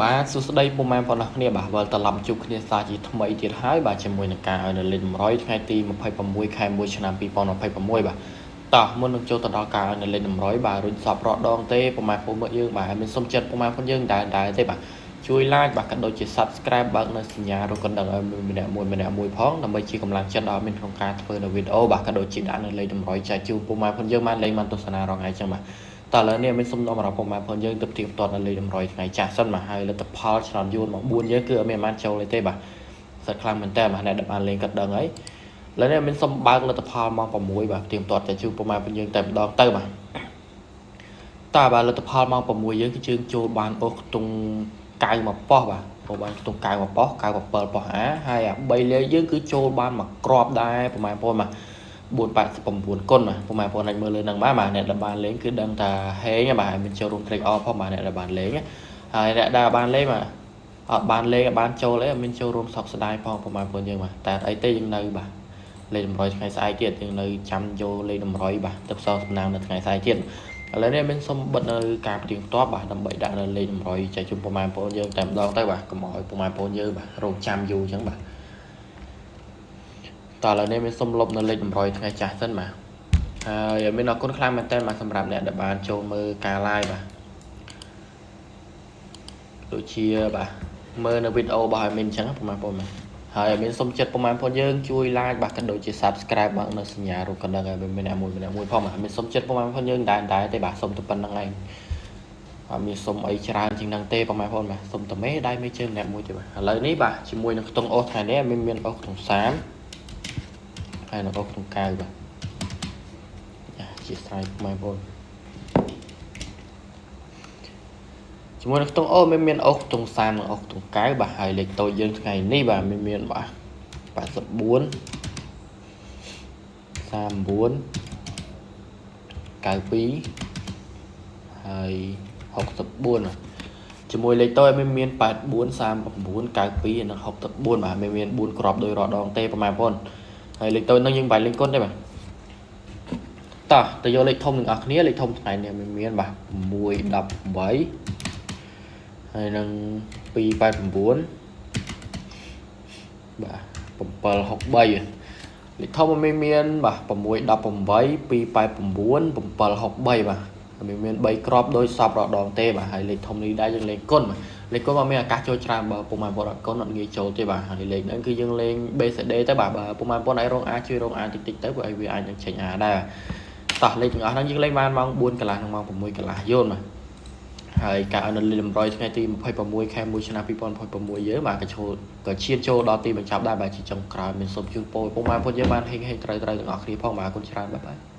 បាទសួស្តីពុកម៉ែបងប្អូនអរគ្នាបាទវិលត្រឡប់ជួបគ្នាសាជាថ្មីទៀតហើយបាទជាមួយនឹងការឲ្យនៅលេខ100ថ្ងៃទី26ខែ1ឆ្នាំ2026បាទតោះមុននឹងចូលទៅដល់ការឲ្យនៅលេខ100បាទរុញសពរកដងទេពុកម៉ែបងប្អូនយើងបាទមានសុំចិត្តពុកម៉ែបងប្អូនយើងដែរដែរទេបាទជួយ like បាទក៏ដូចជា Subscribe បើកនៅសញ្ញារូបកណ្ដឹងឲ្យម្នាក់មួយម្នាក់មួយផងដើម្បីជាកម្លាំងចិត្តដល់មានក្នុងការធ្វើនៅវីដេអូបាទក៏ដូចជាដាក់នៅលេខ100ចែកជូនពុកម៉ែបងប្អូនយើងបានលេងបានទស្សនារាល់ថ្ងៃចឹងបាទ តើឥឡូវនេះមានសុំដល់មកដល់ពុកម៉ែបងប្អូនយើងទៅទៀងទាត់នៅលេខ100ថ្ងៃចាស់សិនបាទហើយលទ្ធផលឆ្នោតយួនមក4យើងគឺអត់មានបានចូលទេបាទសិតខ្លាំងមែនតើបាទអ្នកដែលបានលេងក៏ដឹងហើយឥឡូវនេះមានសុំបើកលទ្ធផលម៉ោង6បាទទៀងទាត់តែជូនពុកម៉ែបងប្អូនយើងតែម្ដងទៅបាទតើបាទលទ្ធផលម៉ោង6យើងគឺជើងចូលបានអូសខ្ទង់9មកប៉ុស្តិ៍បាទចូលបានខ្ទង់9មកប៉ុស្តិ៍97ប៉ុស្តិ៍អាហើយអា3លេខយើងគឺចូលបានមកក្របដែរប្រហែលបងបាទ489គុណបាទពុកម៉ែបងប្អូនអាចមើលលើនឹងបាទបាទអ្នកដែលបានលេងគឺដឹងថាហេងបាទហើយមានចូលរួមត្រេកអរផងបាទអ្នកដែលបានលេងហើយអ្នកដែលបានលេងបាទអត់បានលេងអត់បានចូលអីអត់មានចូលរួមសោកស្ដាយផងពុកម៉ែបងប្អូនយើងបាទតែអីទេយើងនៅបាទលេខ100ថ្ងៃស្អែកទៀតយើងនៅចាំយកលេខ100បាទទៅផ្សងសំណាងនៅថ្ងៃស្អែកទៀតឥឡូវនេះមានសុំបិទនៅការផ្ទៀងផ្ទាត់បាទដើម្បីដាក់នៅលេខ100ចែកជូនពុកម៉ែបងប្អូនយើងតែម្ដងទៅបាទកុំឲ្យពុកម៉ែបងប្អូនយើងបាទរងចាំយូរអញ្ចឹងបាទតើឥឡូវនេះមានសុំលុបនៅលេខ100ថ្ងៃចាស់សិនបាទហើយមានអរគុណខ្លាំងមែនទែនបាទសម្រាប់អ្នកដែលបានចូលមើលការ live បាទដូចជាបាទមើលនៅវីដេអូរបស់ឲ្យមានអញ្ចឹងពុកម៉ែបងប្អូនបាទហើយឲ្យមានសុំចិត្តពុកម៉ែបងប្អូនយើងជួយ like បាទក៏ដូចជា Subscribe បើកនៅសញ្ញារូបកណ្ដឹងឲ្យមានអ្នកមួយម្នាក់មួយផងបាទមានសុំចិត្តពុកម៉ែបងប្អូនយើងដែរដែរទេបាទសុំតែប៉ុណ្្នឹងឯងអត់មានសុំអីច្រើនជាងហ្នឹងទេពុកម៉ែបងប្អូនបាទសុំតែមេដៃមេជើងម្នាក់មួយទេបាទឥឡូវនេះបាទជាមួយនឹងខ្ទង់អូសថ្ងៃនេះមានមានអូសខ្ទង់30ហើយនៅអូសខ្ទង់9បាទជាស្រ័យពុកម៉ែបងប្អូនជាមួយនឹងខ្ទង់អូមានមានអូសខ្ទង់30និងអូសខ្ទង់9បាទហើយលេខតូចយើងថ្ងៃនេះបាទមានមានបាទ84 39 92ហើយ64ជាមួយលេខតូចមានមាន84 39 92និង64បាទមានមាន4គ្រាប់ដោយរាល់ដងទេប្រហែលបងប្អូនហើយលេខតូចនឹងយើងបាយលេងគុណទេបាទតោះទៅយកលេខធំទាំងអស់គ្នាលេខធំថ្ងៃនេះមានមានបាទ6 18ហើយនឹង289បាទ763លេខធំមានមានបាទ6 18 289 763បាទមានមាន3គ្រាប់ដោយសពរដងទេបាទហើយលេខធំនេះដែរយើងលេងគុណបាទលេខគុណមកមានឱកាសចូលច្រើនបើពុកម៉ែបងប្អូនអត់គុណអត់ងាយចូលទេបាទហើយលេខហ្នឹងគឺយើងលេង BCD ទៅបាទបើពុកម៉ែបងប្អូនអាចរង A ជួយរង A តិចតិចទៅព្រោះឲ្យវាអាចនឹងចេញ A ដែរតោះលេខទាំងអស់ហ្នឹងយើងលេងបានម៉ោង4កន្លះនិងម៉ោង6កន្លះយល់បាទហើយការអនុល100ថ្ងៃទី26ខែ1ឆ្នាំ2026យើងបាទក៏ចូលក៏ឈានចូលដល់ទីបញ្ចប់ដែរបាទជាចុងក្រោយមានសូមជូនពរពុកម៉ែបងប្អូនយើងបានហេងហេងត្រូវត្រូវទាំងអស់គ្នាផងបាទអរគុណច្រើនបាទបាទ។